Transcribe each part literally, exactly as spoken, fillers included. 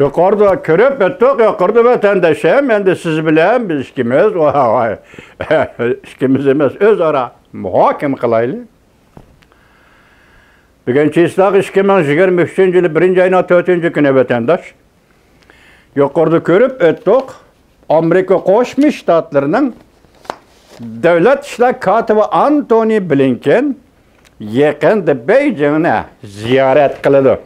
يۇقىرىدا كۆرۈپ ئۆتتۇق، يۇقىرىدا ۋەتەنداشلىرىم، ئەمدى سىز بىلەن بىز ئىككىمىز، ۋاي، ۋاي، ئىككىمىز ئەمەس، ئۆزئارا مۇھاكىمە قىلايلى. بۈگۈن چېسلاق ئىككى مىڭ يىگىرمە ئۈچىنچى يىلى بىرىنچى ئاينىڭ تۆتىنچى كۈنى ۋەتەنداش. يۇقىرىدا كۆرۈپ ئۆتتۇق، ئامېرىكا قوشما شتاتلىرىنىڭ دۆلەت ئىشلار كاتىپى ئانتونى بلىنكېن يېقىندا بېيجىڭنى زىيارەت قىلىدۇ.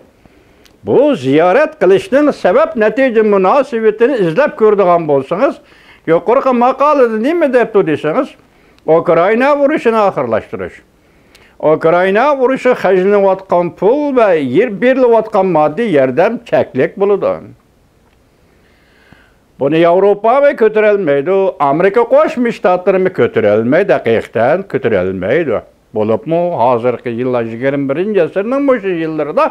بۇ زىيارەت قىلىشنىڭ سەۋەب نەتىجە مۇناسىۋىتىنى ئىزدەپ كۆرىدىغان بولسىڭىز، يۇقىرىقى ماقالىدە نېمە دەپتۇ دېسىڭىز، ئۇكرائىنا ئۇرۇشىنى ئاخىرلاشتۇرۇش. ئۇكرائىنا ئۇرۇشى خەجلىنىۋاتقان پۇل ۋە يېر-، بېرىلىۋاتقان ماددىي ياردەم چەكلىك بولىدۇ. بۇنى ياۋروپامۇ كۆتۈرەلمەيدۇ، ئامېرىكا قوشما شتاتلىرىمۇ كۆتۈرەلمەيدۇ، ھەقىقەتەن كۆتۈرەلمەيدۇ. بولۇپمۇ ھازىرقى يىللار، يىگىرمە بىرىنچى ئەسىرنىڭ مۇشۇ يىللىرىدا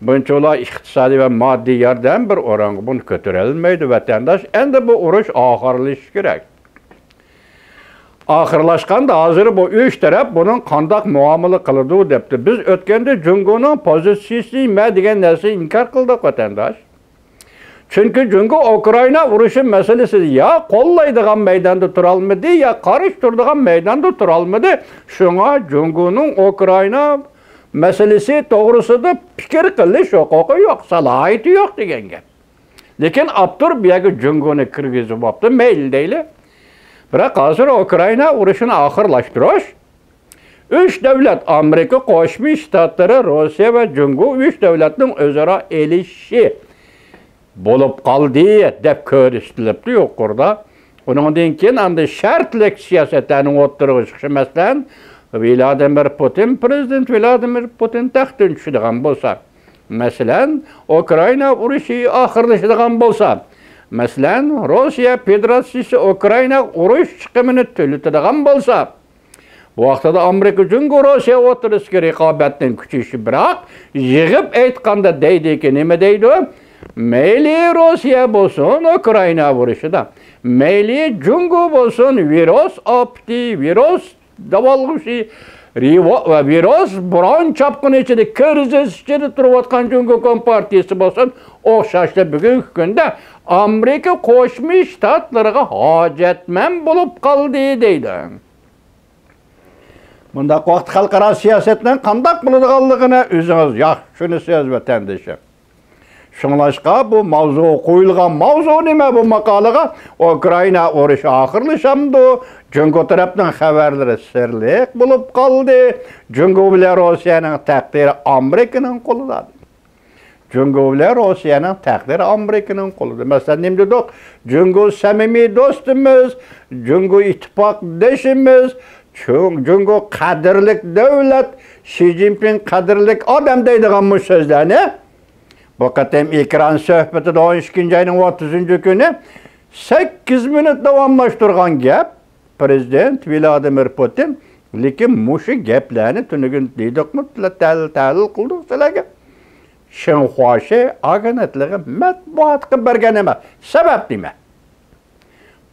بۇنچىۋالا ئىقتىسادىي ۋە ماددىي ياردەم بىر ئورۇنغا بۇنى كۆتۈرەلمەيدۇ، ۋەتەنداش. ئەمدى بۇ ئۇرۇش ئاخىرلىشىشى كېرەك. ئاخىرلاشقاندا ھازىر بۇ ئۈچ تەرەپ بۇنىڭ قانداق مۇئامىلە قىلىدۇ دەپتۇ. بىز ئۆتكەندە جۇڭگونىڭ پوزىتسىيىسى نېمە دېگەن نەرسىنى ئىنكار قىلدۇق، ۋەتەنداش. چۈنكى جۇڭگو ئۇكرائىنا ئۇرۇشى مەسىلىسىدە يا قوللايدىغان مەيداندا تۇرالمىدى، يا قارشى تۇرىدىغان مەيداندا تۇرالمىدى. شۇڭا جۇڭگونىڭ ئۇكرائىنا مەسىلىسى توغرىسىدا پىكىر قىلىش ھوقۇقى يوق، سالاھىيىتى يوق دېگەن گەپ. لېكىن ئاپتور بۇ يەرگە جۇڭگونى كىرگۈزۈۋاپتۇ، مەيلى دەيلى. بىراق ھازىر ئۇكرائىنا ئۇرۇشىنى ئاخىرلاشتۇرۇش، ئۈچ دۆلەت، ئامېرىكا قوشما شتاتلىرى، روسىيە ۋە جۇڭگو، ئۈچ دۆلەتنىڭ ئۆزئارا ئېلىشىشى بولۇپ قالدى، دەپ كۆرسىتىلىپتۇ يۇقىرىدا. ئۇنىڭدىن كېيىن ئاندىن شەرتلىك سىياسەتلەرنىڭ ئوتتۇرىغا چىقىشى، مەسىلەن، ۋلادىمىر پۇتىن، پىرېزىدېنت ۋلادىمىر پۇتىن تەختتىن چۈشىدىغان بولسا، مەسىلەن، ئۇكرائىنا ئۇرۇشى ئاخىرلىشىدىغان بولسا، مەسىلەن، روسىيە فېدېراتسىيىسى ئۇكرائىنا ئۇرۇش چىقىمىنى تۆلىتىدىغان بولسا، بۇ ۋاقتىدا ئامېرىكا، جۇڭگو، روسىيە ئوتتۇرىسىدىكى رىقابەتنىڭ كۈچىيىشى، بىراق يىغىپ ئېيتقاندا دەيدىكى، نېمە دەيدۇ؟ مەيلى روسىيە بولسۇن ئۇكرائىنا ئۇرۇشىدا، مەيلى جۇڭگو بولسۇن، ۋىرۇس ئاپىتى، ۋىرۇس داۋالغۇشى، رىۋا-، ۋە ۋىرۇس بوران چاپقۇنى ئىچىدە، كىرىزىس ئىچىدە تۇرۇۋاتقان جۇڭگو كومپارتىيىسى بولسۇن، ئوخشاشلا بۈگۈنكى كۈندە ئامېرىكا قوشما شتاتلىرىغا ھاجەتمەن بولۇپ قالدى دەيدۇ. بۇنداق ۋاقىتتا خەلقئارا سىياسەتنىڭ قانداق بولىدىغانلىقىنى ئۆزىڭىز ياخشى چۈشىنىسىز، ۋەتەندىشىم. شۇڭلاشقا بۇ ماۋزۇ قويۇلغان، ماۋزۇ نېمە بۇ ماقالىغا؟ ئۇكرائىنا ئۇرۇشى ئاخىرلىشامدۇ؟ جۇڭگو تەرەپنىڭ خەۋەرلىرى سىرلىق بولۇپ قالدى. جۇڭگو بىلەن روسىيەنىڭ تەقدىرى ئامېرىكىنىڭ قولىدا. جۇڭگو بىلەن روسىيەنىڭ تەقدىرى ئامېرىكىنىڭ قولىدا. مەسىلەن، نېمە دېدۇق؟ جۇڭگو سەمىمىي دوستىمىز، جۇڭگو ئىتتىپاقدىشىمىز، چوڭ-، جۇڭگو قەدىرلىك دۆلەت، شى جىنپىڭ قەدىرلىك ئادەم دەيدىغان مۇشۇ سۆزلەرنى بۇ قېتىم ئېكران سۆھبىتىدە ئون ئىككىنچى ئاينىڭ ئوتتۇزىنچى كۈنى سەككىز مىنۇت داۋاملاشتۇرغان گەپ. پىرېزىدېنت ۋلادىمىر پۇتىن، لېكىن مۇشۇ گەپلەرنى تۈنۈگۈن دېدۇقمۇ، تەل-، تەھلىل قىلدۇق سىلەرگە. شىنخۇاشى ئاگېنتلىقى مەتبۇئاتقا بەرگەن ئەمەس. سەۋەب نېمە؟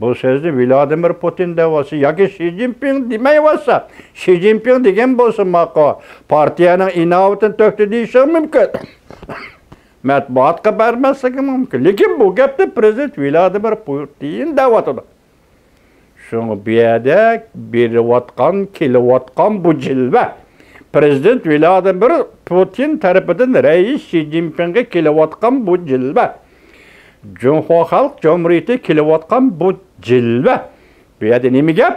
بۇ سۆزنى ۋلادىمىر پۇتىن دەۋاتسا ياكى شى جىنپىڭ دېمەيۋاتسا، شى جىنپىڭ دېگەن بولسا ماقۇل، پارتىيەنىڭ ئىناۋىتىنى تۆكتى دېيىشىڭ مۇمكىن. مەتبۇئاتقا بەرمەسلىكى مۇمكىن. لېكىن بۇ گەپنى پىرېزىدېنت ۋلادىمىر پۇتىن دەۋاتىدۇ. شۇڭا بۇ يەردە بېرىۋاتقان، كېلىۋاتقان بۇ جىلۋە، پىرېزىدېنت ۋلادىمىر پۇتىن تەرىپىدىن رەئىس شى جىنپىڭغا كېلىۋاتقان بۇ جىلۋە، جۇڭخۇا خەلق جۇمھۇرىيىتىگە كېلىۋاتقان بۇ جىلۋە، بۇ يەردە نېمە گەپ؟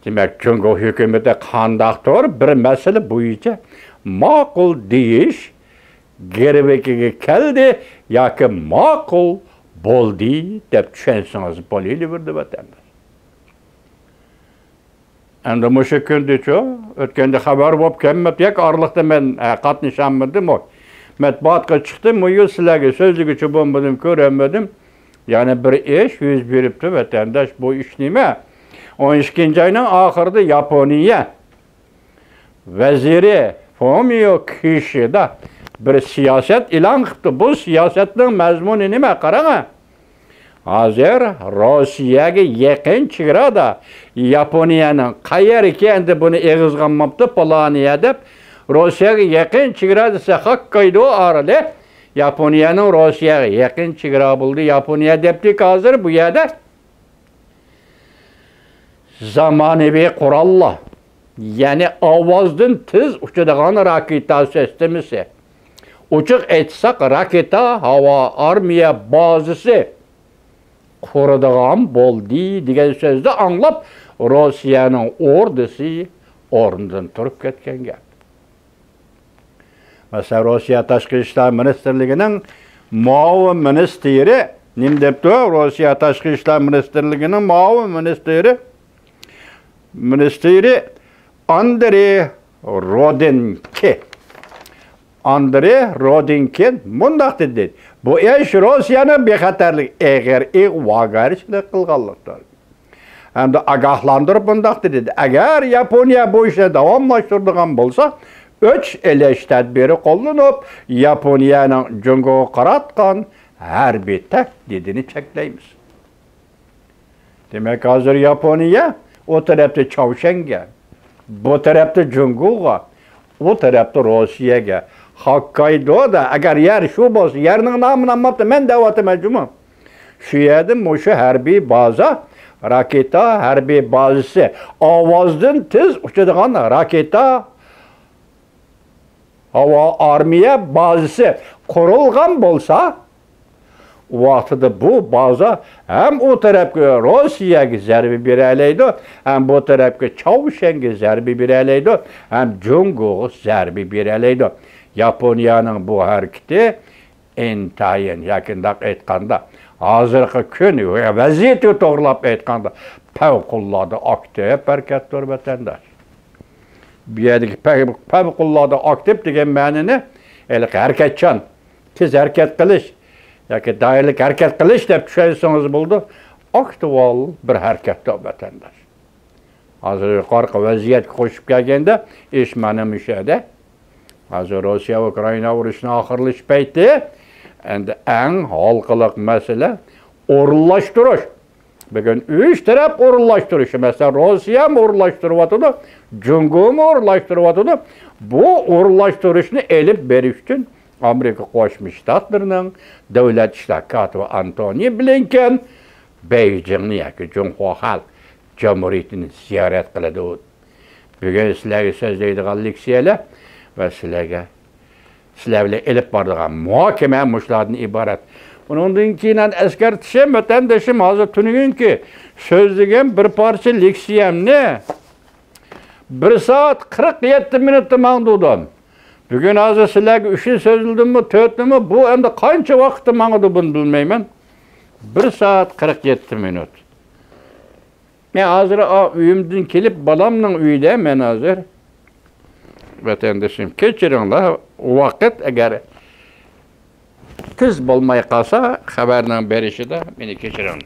دېمەك، جۇڭگو ھۆكۈمىتى قانداقتۇر بىر مەسىلە بويىچە ماقۇل دېيىش گىرۋىكىگە كەلدى ياكى ماقۇل بولدى دەپ چۈشەنسىڭىز بولۇۋېرىدۇ، ۋەتەنداش. ئەمدى مۇشۇ كۈندىچۇ، ئۆتكەندە خەۋەر بولۇپ كەلمەپتۇ ياكى ئارىلىقتا مەن، ئە، قاتنىشالمىدىم، مەتبۇئاتقا چىقتى، مۇ يىل سىلەرگە سۆزلىگۈچى بولمىدىم، كۆرەلمىدىم. يەنە بىر ئىش يۈز بېرىپتۇ، ۋەتەنداش. بۇ ئىش نېمە؟ ئون ئىككىنچى ئاينىڭ ئاخىرىدا ياپونىيە ۋەزىرى فۇمىيو كىشىدا بىر سىياسەت ئېلان قىپتۇ. بۇ سىياسەتنىڭ مەزمۇنى نېمە؟ قاراڭا. ھازىر روسىيەگە يېقىن چېگرادا، ياپونىيەنىڭ قەيەركى، ئەمدى بۇنى ئېغىزغا ئالماپتۇ، پولونىيە دەپ، روسىيەگە يېقىن چېگرا دېسە، خوككايدو ئارىلى، ياپونىيەنىڭ روسىيەگە يېقىن چېگرا بولدى. ياپونىيە دەپتىكى ھازىر بۇ يەردە زامانىۋى قوراللار، يەنى ئاۋازدىن تېز ئۇچىدىغان راكېتا سىستېمىسى، ئوچۇق ئېيتساق، راكېتا ھاۋا ئارمىيە بازىسى قۇرىدىغان بولدى دېگەن سۆزنى ئاڭلاپ، روسىيەنىڭ ئوردىسى ئورنىدىن تۇرۇپ كەتكەن گەپ. مەسىلەن، روسىيە تاشقى ئىشلار مىنىستىرلىكىنىڭ مۇئاۋىن مىنىستىرى نېمە دەپتۇ؟ روسىيە تاشقى ئىشلار مىنىستىرلىكىنىڭ مۇئاۋىن مىنىستىرى، مىنىستىرى ئاندرېي رودېنكى. ئاندرېي رودېنكى مۇنداق دېدى: «بۇ ئىش روسىيەنىڭ بىخەتەرلىك ئېغىر ئىگىۋارىچىلىك قىلغانلىقتۇر.» ھەمدە ئاگاھلاندۇرۇپ مۇنداق دېدى: «ئەگەر ياپونىيە بۇ ئىشنى داۋاملاشتۇرىدىغان بولسا، ئۆچ ئېلىش تەدبىرى قوللىنىپ، ياپونىيەنىڭ جۇڭگوغا قاراتقان ھەربىي تەھدىتىنى چەكلەيمىز.» دېمەك، ھازىر ياپونىيە ئۇ تەرەپتە چاۋشيەنگە، بۇ تەرەپتە جۇڭگوغا، ئۇ تەرەپتە روسىيەگە. ھوككايدودا ئەگەر يەر شۇ بولسا، يەرنىڭ نامىنى ئالماپتۇ، مەن دەۋاتىمەن جۇمۇ. شۇ يەردە مۇشۇ ھەربىي بازا، راكېتا ھەربىي بازىسى، ئاۋازدىن تېز ئۇچىدىغان راكېتا ھاۋا ئارمىيە بازىسى قۇرۇلغان بولسا، ۋاقتىدا بۇ بازا ھەم ئۇ تەرەپكە روسىيەگە زەربە بېرەلەيدۇ، ھەم بۇ تەرەپكە چاۋشيەنگە زەربە بېرەلەيدۇ، ھەم جۇڭگوغا زەربە بېرەلەيدۇ. ياپونىيەنىڭ بۇ ھەرىكىتى ئىنتايىن، ياكى ئۇنداق ئېيتقاندا، ھازىرقى كۈن ۋەزىيىتىگە توغرىلاپ ئېيتقاندا، پەۋقۇلئاددە ئاكتىپ ھەرىكەتتۇر، ۋەتەنداش. بۇ يەردىكى پەۋ-، پەۋقۇلئاددە ئاكتىپ دېگەن مەنىنى ھېلىقى ھەرىكەتچان، تېز ھەرىكەت قىلىش ياكى دائىرىلىك ھەرىكەت قىلىش دەپ چۈشەنسىڭىز بولىدۇ. ئاكتۇئال بىر ھەرىكەتتۇر، ۋەتەنداش. ھازىر يۇقىرىقى ۋەزىيەتكە قوشۇپ كەلگەندە، ئىش مانا مۇشۇ يەردە. ھازىر روسىيە ئۇكرائىنا ئۇرۇشىنىڭ ئاخىرلىشىش پەيتى. ئەمدى ئەڭ ھالقىلىق مەسىلە ئورۇنلاشتۇرۇش. بۈگۈن ئۈچ تەرەپ ئورۇنلاشتۇرۇشى، مەسىلەن، روسىيەمۇ ئورۇنلاشتۇرۇۋاتىدۇ، جۇڭگومۇ ئورۇنلاشتۇرۇۋاتىدۇ. بۇ ئورۇنلاشتۇرۇشنى ئېلىپ بېرىش ئۈچۈن ئامېرىكا قوشما شتاتلىرىنىڭ دۆلەت ئىشلار كاتىپى ئانتونى بلىنكېن بېيجىڭنى ياكى جۇڭخۇا خەلق جۇمھۇرىيىتىنى زىيارەت قىلىدۇ. بۈگۈن سىلەرگە سۆزلەيدىغان لېكسىيەلەر ۋە سىلەرگە، سىلەر بىلەن ئېلىپ بارىدىغان مۇھاكىمە مۇشۇلاردىن ئىبارەت. ئۇنىڭدىن كېيىن ئەسكەرتىشىم، ۋەتەندىشىم، ھازىر تۈنۈگۈنكى سۆزلىگەن بىر پارچە لېكسىيەمنى بىر سائەت قىرىق يەتتە مىنۇتتا ماڭدۇردۇم. بۈگۈن ھازىر سىلەرگە ئۈچىنچى سۆزلىدىممۇ، تۆتىنىمۇ، بۇ ئەمدى قانچە ۋاقىتتا ماڭىدۇ، بۇنى بىلمەيمەن. بىر سائەت قىرىق يەتتە مىنۇت. مەن ھازىر ئا، ئۆيۈمدىن كېلىپ، بالامنىڭ ئۆيىدە مەن ھازىر. ۋەتەندىشىم، كەچۈرۈڭلار، ۋاقىت ئەگەر تېز بولماي قالسا، خەۋەرنىڭ بېرىشىدا مېنى كەچۈرۈڭ.